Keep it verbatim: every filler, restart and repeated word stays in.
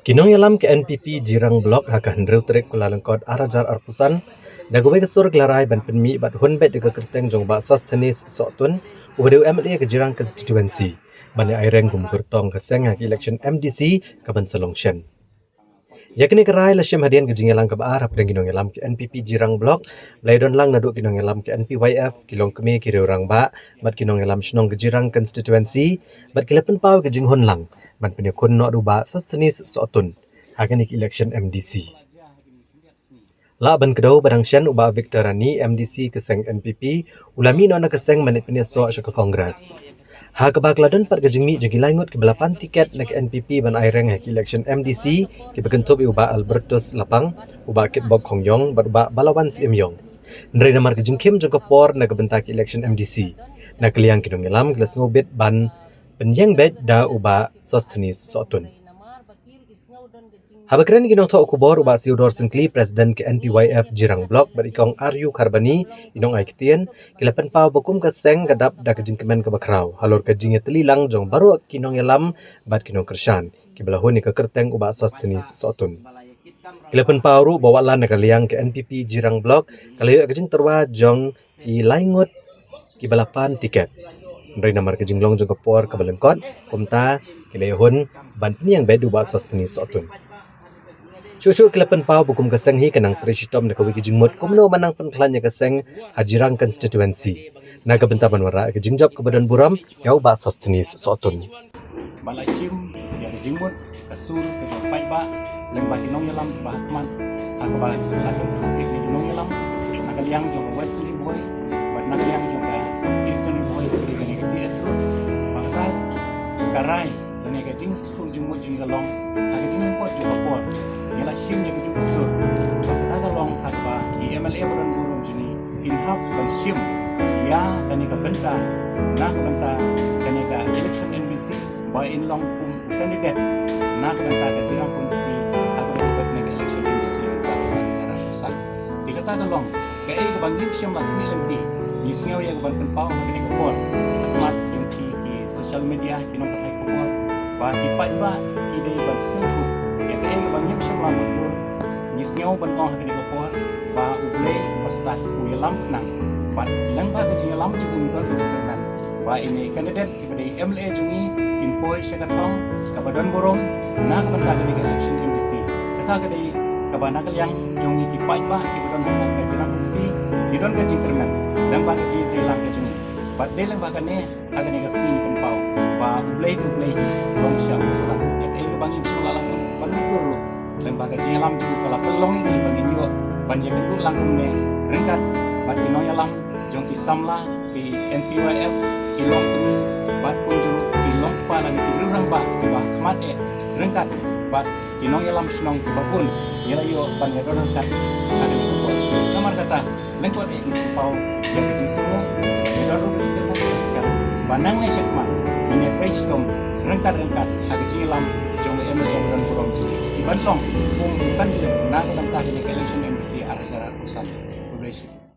Ki nongïalam ka N P P Jirang Block ha ka hynriew tarik Kyllalyngkot ar hajar arphew san, da kawei ka sur ki la rai ban pynmih bad hun beit da ka kyrteng jong u Bah Sosthenes Sohtun, uba dei u M L A ka Jirang Constituency, ban ïa aireng kum u kyrtong ka seng ha ka election M D C kaban sa long shen. Ïa kane ka rai la shim hadien ka jingïalang kaba ar hapdeng ki nongïalam ka N P P Jirang Block, ba la ïadon lang naduh ki nongïalam ka N P Y F, ki longkmie ki riew rangbah, bad ki nongïalam shnong ka Jirang Constituency, bad ki la pynpaw ka jinghun lang ban pynïakhun noh da u Bah Sosthenes Sohtun ha kane ka election M D C. Lah ban kdew, ba dang shen u Bah Victor Rani, M D C ka seng N P P, u la mih noh na ka seng ban pynïasoh sha ka Congress. Ha kaba ka la don pat ka jingmih jong ki lai ngut kiba la pan tiket na ka N P P ban aireng ha ka election M D C, kiba kynthup ïa u Bah Albertus Lapang, u Bah Kitbok Khongïong bad u Bah Balawan Syiemïong. Hynrei namar ka jingkhim jong ka por na ka bynta ka election M D C, na ka liang ki nongïalam ki la sngewbit ban pynïeng beit da u Bah Sosthenes Sohtun. Haba kren ki nongthoh khubor, u Bah Theodore Syngkli, President ka N P Y F Jirang Block, bad i Kong Aryu Kharbani, i nongai ktien, ki la pynpaw ba kum ka seng ka dap da ka jingkmen kaba khraw halor ka jingïatylli lang jong baroh ki nongïalam bad ki nongkyrshan kiba la hun ïa ka kyrteng u Bah Sosthenes Sohtun. Ki la pynpaw ruh ba wat la na ka liang ka N P P Jirang Block ka la ïoh ka jingtyrwa jong ki lai ngut kiba la pan tiket, hynrei namar ka jinglong jong ka por kaba lyngkot, kumta ki la ïahun ban pynïeng beit da u Bah Sosthenes Sohtun. Shuh shuh ki la pynpaw ba kum ka seng hi ka nang trei shitom da kawei ka jingmut kumno ban nang pynkhlaiñ ïa ka seng ha Jirang Constituency, na ka bynta ban wanrah ka jingjop kaba don burom ïa u Bah Sosthenes Sohtun. Ba la shim ïa ka jingmut, ka sur, ka jingpaidbah lyngba ki nongïalam kiba ha khmat, ha kaba la kynthup ïa ki nongïalam na ka liang jong ka Western Ri Bhoi bad na ka liang jong ka Eastern Ri Bhoi, kane ka G S Road. Ba kata ka rai lane ka jingsuk jingmut jong ngi ka long ha ka jinglyngkot jong ka por, ngi la shim ïa kajuh ka sur. Ba kata ka long ha kaba i M L A ba don burom jong ngi kin hap ban shim ïa kane ka bynta na ka bynta kane ka election M D C, ba in long kum u candidate na ka bynta ka Jirang Constituency ha kaba dei bad kane ka election M D C mynta ka jara pusan. Te kata ka long kaei kaba ngim shym la khmih lynti. Ngi sngew ïa kaban pynpaw ha kane ka por ha khmat jong ki, ki social media, ki nongpathai khubor, ba ki paidbah ki dei ban sngewthuh ïa kaei kaba ngim shym la mutdur. Ngi sngew ban ong ha kane ka por ba U Blei ba stad u ïalam khnang, bad lyngba ka jingïalam jong u don ka jingkyrmen, ba ine i candidate kiba dei M L A jong ngi kin poi sha ka thong kaba don burom na ka bynta kane ka election M D C. Kata ka dei kaba na ka liang jong ngi ki paidbah kiba don hapoh ka Jirang Constituency, ki don ka jingkyrmen lyngba ka jingïatreilang ka jong ngi. Bad dei lyngba kane, ha kane ka sngi ngi pynpaw ba U Blei to U Blei long sha u ba stad. Ïa kaei kaba ngim shym la lah ban mutdur ruh, lyngba ka jingïalam jong u ka la pynlong ïa ngi ba ngin ïoh ban ïakynduh lang kumne ryngkat bad ki nongïalam jong ki samla, ki N P Y F, ki longkmie, bad kumjuh ruh ki longkpa lane ki riew rangbah kiba ha khmat eh, ryngkat bad ki nongïalam shnong kiba bun ngi la ïoh ban ïadon ryngkat ha kane ka por. Namar kata, lyngkot eh ngi pynpaw ïa ka jingsngew, ngi don ruh ka jingkyrmen kaba skhem ba nangne shakhmat ngin ïatrei shitom ryngkat ryngkat ha ka jingïalam jong u M L A ba don burom jong ngi, iban long kum u candidate na ka bynta kane ka election M D C ar hajar arphew san. Khublei shibun.